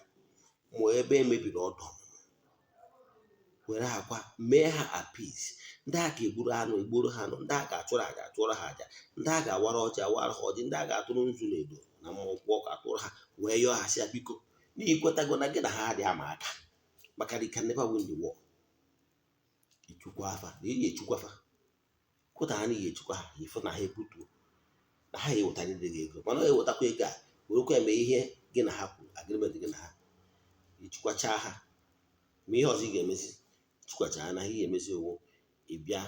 ma ebe emebiri ọdọ, were akwa mee ha appease. Ndị a ga-egburu anụ, egburu ha anụ. Ndị a ga-achụrụ aja, achụrụ ha aja. Ndị a ga-awara ọjị, awara ha ọjị. Ndị a ga-atụrụ nzu na edo na mmụọ ọka, atụrụ ha, wee yọọ ha, sị ya biko, n'ihi kwetago na gị na ha adịghị ama aka. Maka na you can never win the war. Ịchụkwa afa na ị ga-echukwa afa kwụta ha na ị ga-echukwa ha, ịfụ na ha ebutuo na ha ewetara gị ego, mana ọ ewetakwa ego a werekwa eme ihe gị na ha kwuru, agreement gị na ha. Ịchụkwachaa ha, ma ihe ọzọ ị ga-emezi, chụkwacha ha na ihe ị ga-emezi owu, ị bịa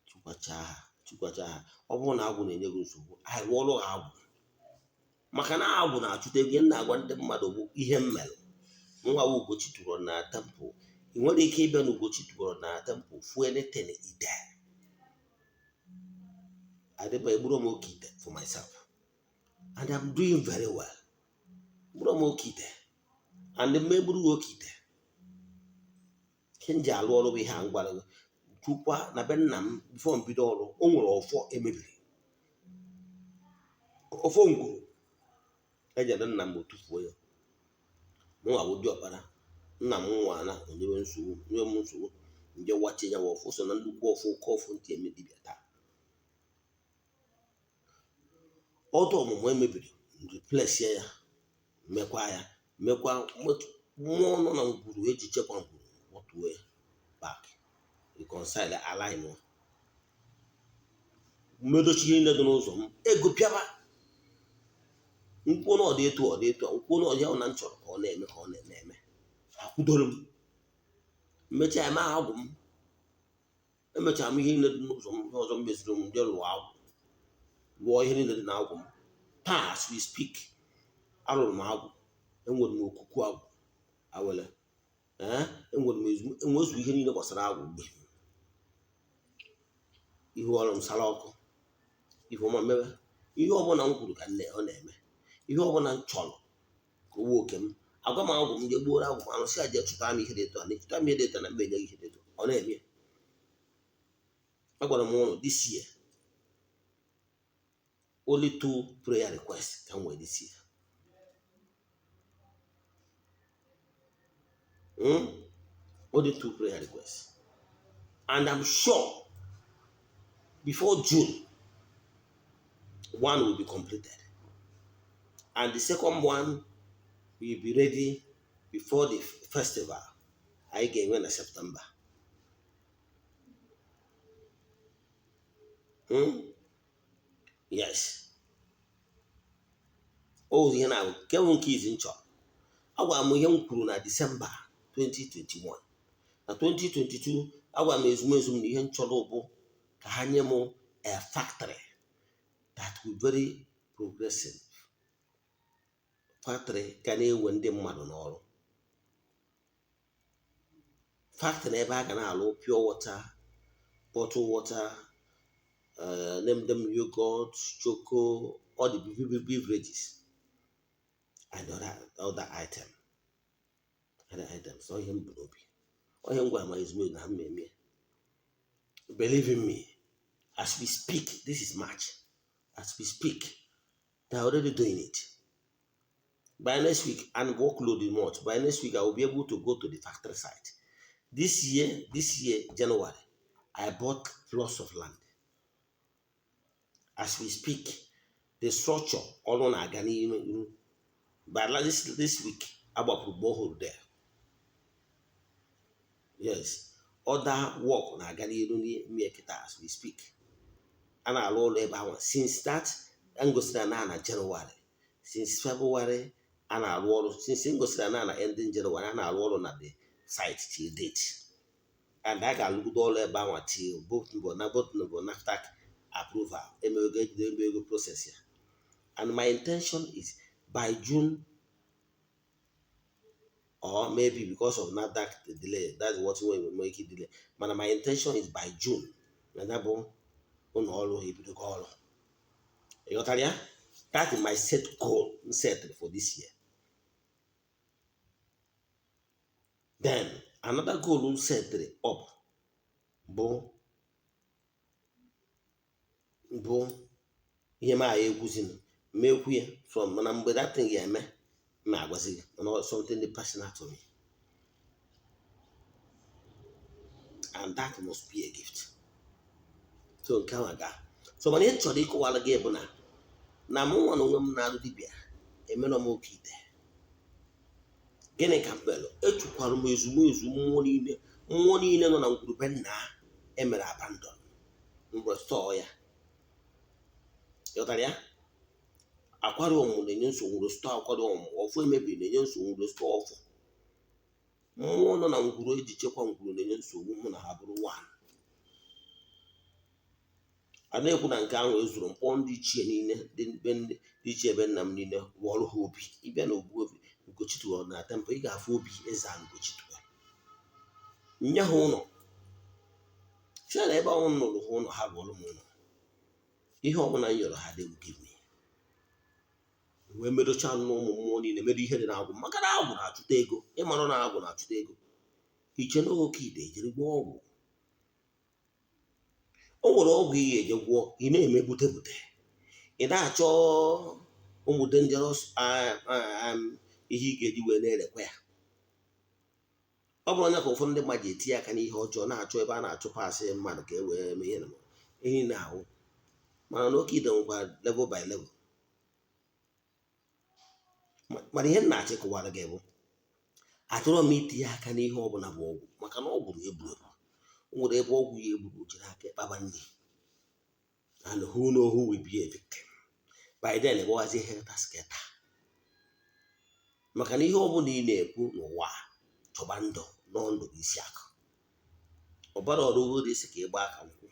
chụkwachaa ha, chụkwachaa ha. Ọ bụrụ na agwụ na-enye gị nsogbu, anyị rụọrụ ha agwụ, maka na agwụ na-achụta ego. M na-agwa ndị mmadụ bụ ihe m mere nwa bụ Ugochi tụrụ na temple. Ị nwere ike ịbịa na Ugochi tụrụ na temple fuo anything ite adịba egburu m oke ite for myself, and I'm doing very well. Gburu m oke ite and mgbe egburu gị oke ite, ihe m ji alụ ọrụ bụ ihe a m gwara gị. Chukwa na be nna m, before m bido ọrụ, o nwere ọfọ emebiri, ọfọ ngwuru ejere nna m tufuo ya. Mụnwa bụ diọkpara nna m, nwa na onyewe nsogbu nye m nsogbu nje wachie ya. Ọfọ so na nnukwu ọfọ, oke ọfọ ntị eme dibịa taa. Ọdụ ọmụmụ emebiri, replace ya, mekwa ya, mekwa mmụọ nọ na ngwuru eji chekwa ngwuru, kpọtuo ya back, reconcile, align, mmedochi ihe niile dị n'ụzọ m. Ego bịaba nkwuo na ọ dị etu ọ dị etu a, nkwuo na ọ dị ahụ na m chọrọ ka ọ na-eme, ka ọ na-eme eme, akwụdoro m mechaa eme agwụ m. Emechara m ihe niile dị n'ụzọ m. Ihe ọzọ m meziri, m ndị lụọ agwụ, lụọ ihe niile dị n'agwụ m. Taa, as we speak, arụrụ m agwụ, enwere m okuku agwụ awele, ee, enwere m enwezu ihe niile gbasara agwụ. Mgbe ihu ọrụ m sara ọkụ, ihu ọma mebe ihe ọbụla m kwuru ka nne ọ na-eme, ihe ọbụla m chọrọ ka o wuo oke m. Agwa m agwụ m je gbuoro agwụ m anụ, sị aje chụta m ihe dị etu a na chụta m ihe dị etu a na mbe enye gị ihe dị etu a, ọ na-eme. Agwara m ụnụ, this year, only two prayer requests ka m nwere this year. Only two prayer requests, and I'm sure before June, one will be completed and the second one will be ready before the festival anyị ga-enwe na September. Yes, o ihe na nke bụ nke izi m chọrọ. Agwara m ihe m kwuru na Disemba 2021 na 2022. Agwara m ezumezu m na ihe m chọrọ bụ ka ha nye m a factory that will very progressive factory ga na-ewe ndị mmadụ n'ọrụ, factory ebe a ga na-alụ pure water, bottled water, name them, yogurt, choco, all the beverages and other item, other items. Ọ ihe m bụ n'obi, ọ ihe m gwara ma ezumezu na ha mmemme. Believe in me, as we speak, this is March, as we speak, they are already doing it. By next week, and workload is much, by next week I will be able to go to the factory site. This year January, I bought plots of land. As we speak, the structure ọrụ na-aga n'ihu. By this week, agbapụrụ borehole there. Yes, other work na-aga n'ihu n'ime kịta. As we speak, a na-alụ ụlọ ebe ahụ. Since that m gosiri na January, since February a na-arụ ọrụ, since m gosiri na ending January, a na-arụ ọrụ na the site till date, and a ga-alụgodo ọrụ ebe ahụ till both mbọ na both mbọ NAFDAC approval emego, ejide ebe ego process ya. And my intention is by June, or maybe because of NAFDAC delay, that's what will make it delay, mana my intention is by June na ya bụ ụlọ ọrụ ebidogo ọrụ. Ị ghọtara ya? That is my set goal m set for this year. Then another goal m set up bụ ihe m agha ekwuzinu m ekwu ya from, mana mgbe that thing ga-eme, m agwazi gị, mana ọ something dị personal to me, and that must be a gift. So nke ahụ aga. So mana ihe m chọrọ ịkọwara gị bụ na mụ nwa na onwe m na-alụ dibịa, emerọ m oke ite. Gịnị ka m melụ? Echukwara m ezumezu mmụọ niile, mmụọ niile nọ na ngwurube nna emere abandon, m restore ya. Ghọtara ya? Akwari ọmụmụ na-enye nsogbu, restore akwari ọmụmụ. Ọfọ emebiri na-enye nsogbu, restore ọfọ. Mmụọ nọ na ngwuru eji chekwa ngwuru na-enye nsogbu, mụ na ha bụrụ one. A na-ekwu na nke ahụ ezuru mkpọ. Ndị ichie niile dị be ndị ichie ebe nna m niile, wụọrọ ha obi. Ịbịa na ogbu obi Ugochitubelu na temple, ị ga-afụ obi eze a Ugochitubelu. Nye ha ụlọ site na ebe ahụ m nụrụ ha ụlọ, ha rụọrọ m ụlọ. Ihe ọbụla m yọrọ ha, they will give me. Wee medocha nnọọ ụmụ mmụọ niile, medo ihe dị n'agwụ, maka na agwụ na-achụta ego. Ịmarụ na agwụ na-achụta ego, iche na oke ide ejiri gwọọ ọgwụ. O nwere ọgwụ ị ga-eje gwọọ, ị na-eme bute bute, ị na-achọ ụmụ dangerous ihe ị ga-eji wee na-erekwa ya. Ọ bụrụ onye ka ụfọdụ ndị mmadụ ji etinye aka n'ihe ọjọọ, na-achọ ebe a na-achụpụ asị mmadụ ka e wee mee ihe na ihe na-ahụ. Mana na oke ide nwekwa level by level. Mana ihe m na-achọ ịkọwara gị bụ, achọrọ m itinye aka n'ihe ọbụla bụ ọgwụ, maka na ọgwụ na-egbu egbu. O nwere ebe ọgwụ ya egburu jiri aka ịkpaba nri, and who know who will be a victim by then. Ịgbawazi helter skelter, maka na ihe ọbụla ị na-ekwu n'ụwa a, chọba ndụ nọ ndụ bụ isi akụ. Ọbara ọrụgo dị isi ka ịgba aka nkwụ,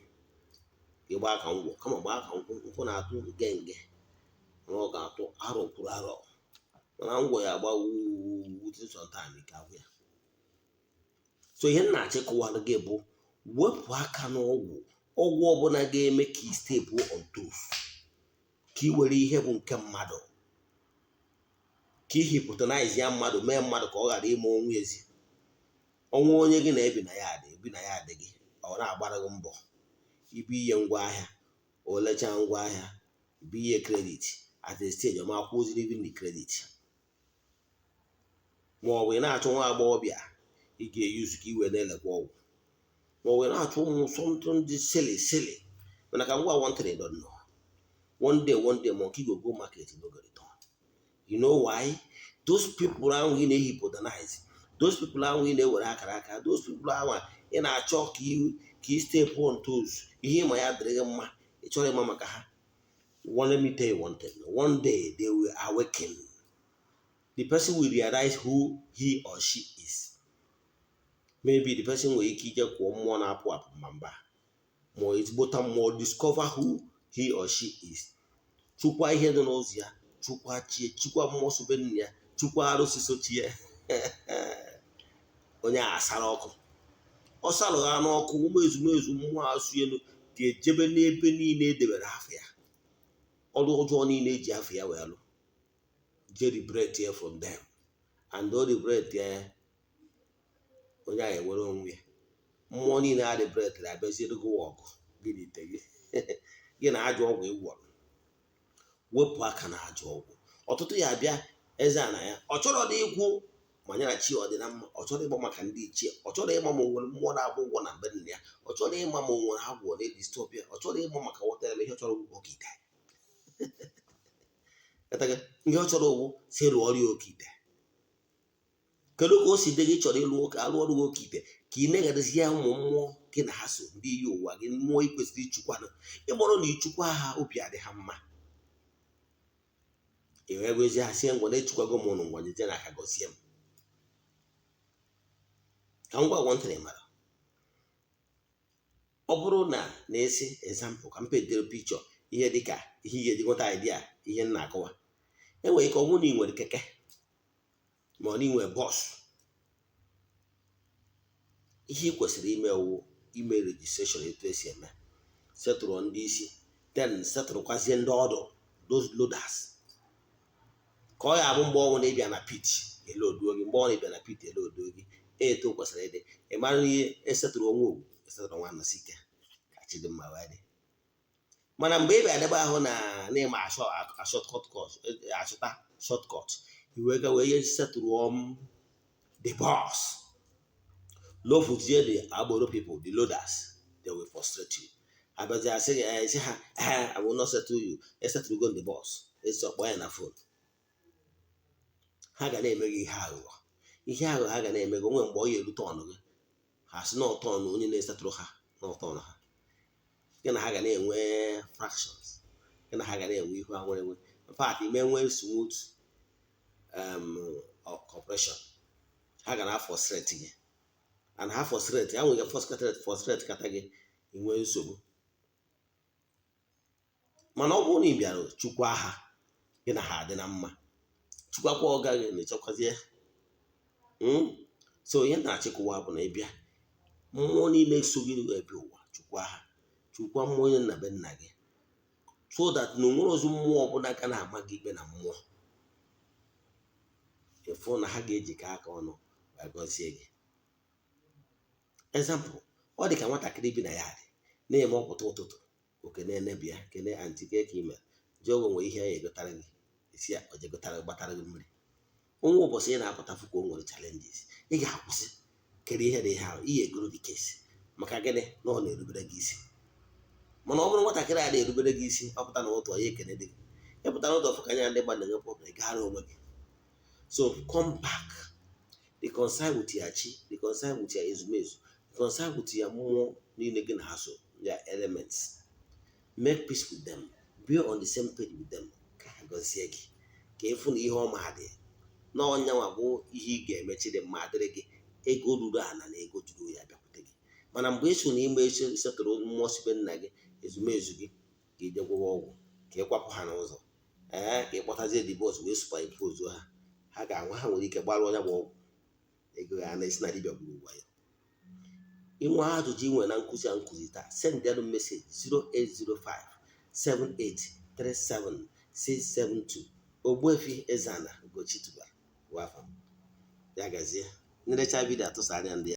ka ịgba aka ngwọ, kama gbaa aka nkwụ. Nkwụ na-atụ nge nge, mana ọ ga-atụ arọ kwuru arọ, mana ngwọ ya agba wuuu within some time, ike agwụ ya. So ihe m na-achọ ịkọwara gị bụ, wepụ aka n'ọgwụ. Ọgwụ ọbụla ga-eme ka ị step on toes, ka ị were ihe bụ nke mmadụ, ka ị hypnotize ya mmadụ, mee mmadụ ka ọ ghara ime ọnwụ ezi ọnwụ. Onye gị na-ebi na ya adị ebi na ya adị gị, ọ na-agbara gị mbọ ibu ihe ngwa ahịa, o lechaa ngwa ahịa, ibu ihe credit, at a stage ọma akwụziri even the credit. Ma ọ bụ ị na-achọ nwa agbọghọbịa ị ga-eyuzu ka ị wee na-elekwa ọgwụ, ma ọ bụ ị na-achọ ụmụ something dị silly silly. Mana ka m gwa one thing you don't know: one day, one day, monkey go go market, no go return. You know why? Those people ahụ ị na-ehypnotize, those people ahụ ị na-ewere akara aka, those people ahụ ị na-achọ ka ị step on toes, ihe ịma ya dịrị gị mma, ị chọrọ ịma maka ha. One, let me tell you one thing: one day they will awaken. The person will realize who he or she is. Maybe the person nwere ike ije kwụọ mmụọ na-apụ apụ, ma mba, ma ezigbota mmụọ discover who he or she is, chukwa ihe dị n'ụzọ ya, chukwa chie, chukwa mmụọ sobe nna ya, chukwa arụsị sochie. Onye a asara ọkụ, ọ sarụgha n'ọkụ. Ụmụ ezumezu mmụọ asụ elu ga-ejebe n'ebe niile edebere afọ ya, ọrụ ọjọọ niile eji afọ ya wee lụ, je liberate ya from them, and o liberate ya, onye ahụ ewere onwe ya. Mmụọ niile a liberate abịaziere gị ọgụ gị na ite gị, gị na ajọ ọgwụ ịgwọrọ. Wepụ aka na ajọ ọgwụ. Ọtụtụ ya abịa eze a na ya, ọ chọrọ dị ikwu ma ya na chi ọ dị na mma. Ọ chọrọ ịgba maka ndị ichie, ọ chọrọ ịma ma o nwere mmụọ na-agba ụgwọ na mbe nna ya, ọ chọrọ ịma ma o nwere agwọ na-edisturb ya, ọ chọrọ ịma maka whatever. Ihe ọ chọrọ bụ oke ite. Ihe ọ chọrọ owu si rụọ ọrụ ya oke ite. Kedu ka o si dị gị? Chọrọ ịlụ oke, alụ ọrụ gị oke ite, ka ị na-egadezi ya ụmụ mmụọ gị na ha so, ndị iyi ụwa gị, mmụọ ị kwesịrị ịchụkwanụ. Ịgbọrọ na ịchụkwa ha, obi adị ha mma. Ị wee gozie ha, sie ngwa na-echukwago m ụnụ, ngwa jeje na aka gọzie m. Ka m gwa nwantịrị mara, ọ bụrụ na na-esi example, ka m paintere picture ihe dịka ihe ị ga-eji nweta idea ihe m na-akọwa. Enwere ike ọ bụrụ na ị nwere keke, ma ọ na ị nwere bus, ihe ị kwesịrị ime wụ ime registration etu esi eme, setụrụ ndị isi, then setụrụkwazie ndị ọdụ, those loaders, ka ọ ga-abụ mgbe ọnwụ na-ịbịa na pit, eloduo gị. Mgbe ọ na-ịbịa na pit, eloduo gị. Etu o kwesịrị ịdị. Ị mara ihe esetụrụ onwe ogwu, esetụrụ nwa nọsi ike ka chi dị mma wee dị. Mana mgbe ị bịa debe ahụ na n'ịma shortcut course, achọta shortcut iwe ga wee ihe setụrụ the boss, lofuzie the agboro people, the loaders, they will frustrate you. Abịazi asị gị, esi ha, "I will not settle you." Esetụrụ go the boss, esi ọkpọ ya na phone, ha ga na-eme gị ihe aghụghọ. Ihe ahụ ha ga na-eme gị, onwe mgbe ọ ya erute ọnụ gị, ha sị na ọtọ ọnụ onye na-esetụrụ ha n'ọtọ ọnụ ha, gị na ha ga na-enwe fractions, gị na ha ga na-enwe ihu ha nwere enwe. In fact, ime nwee smooth cooperation, ha ga na frustrate gị, and ha frustrate, ha nwere frustrate kata gị, inwe nsogbu. Mana ọ bụrụ na ị bịara chukwa ha, gị na ha adị na mma, chukwakwa ọga gị na-echekwazie. So ihe na-achịkọwa bụ na ịbịa, mmụọ niile so gị ebe ụwa, chukwa ha, chukwa mmụọ onye nna be nna gị, so that na onwere ozu mmụọ ọbụla ga na-ama gị ikpe na mmụọ, ịfụ na ha ga-ejikọ aka ọnụ wee gọzie gị. Example, ọ dị ka nwatakịrị bi na ya dị na-eme ọpụta ụtụtụ, okene enebia, kene aunty, ke ka ime jụọ gị, nwere ihe ya egotara gị, esi ya o jegotara gị, gbatara gị mmiri. Onwe ụbọchị ị na-apụta fụ ka o nwere challenges, ị ga-akwụsị kedu ihe dị ihe ahụ ihe egoro dị kesi. Maka gịnị? Na ọ na-erubere gị isi. Mana ọ bụrụ nwatakịrị a na-erubere gị isi, ọ pụta na ụtọ ya ekene dị gị, ịpụta n'ụzọ fụ ka anya ndị mmadụ na-enwe problem, ị gaara onwe gị. So come back, reconcile with your chi, reconcile with your ezumezu, reconcile with your mmụọ niile gị na ha so, their elements. Make peace with them, be on the same page with them, ka ha gọzie gị, ka ịfụ na ihe ọma dị na ọnyanwa bụ ihe ị ga-emechi dị mma dịrị gị. Ego ruru ana na ego juru ya bịakwute gị. Mana mgbe ị so na ime setụrụ mmụọ sibe nna gị, ezumezu gị, ka ije gwụwa ọgwụ, ka ị kwapụ ha n'ụzọ, ee, ka ị kpọtazie the boss wee superimpose ha, ha ga-anwa, ha nwere ike gbarụ onye bụ ọgwụ ego ya na-esi na dibịa gburu ụwa ya. Inwe ajụjụ inwe na nkụzi a nkụzi taa, send them message 0805 7837 672. Ogbuefi Eze-Ana Ugochi tubelu wafam. Ya gazie. Nlecha video atụsa anya ndị.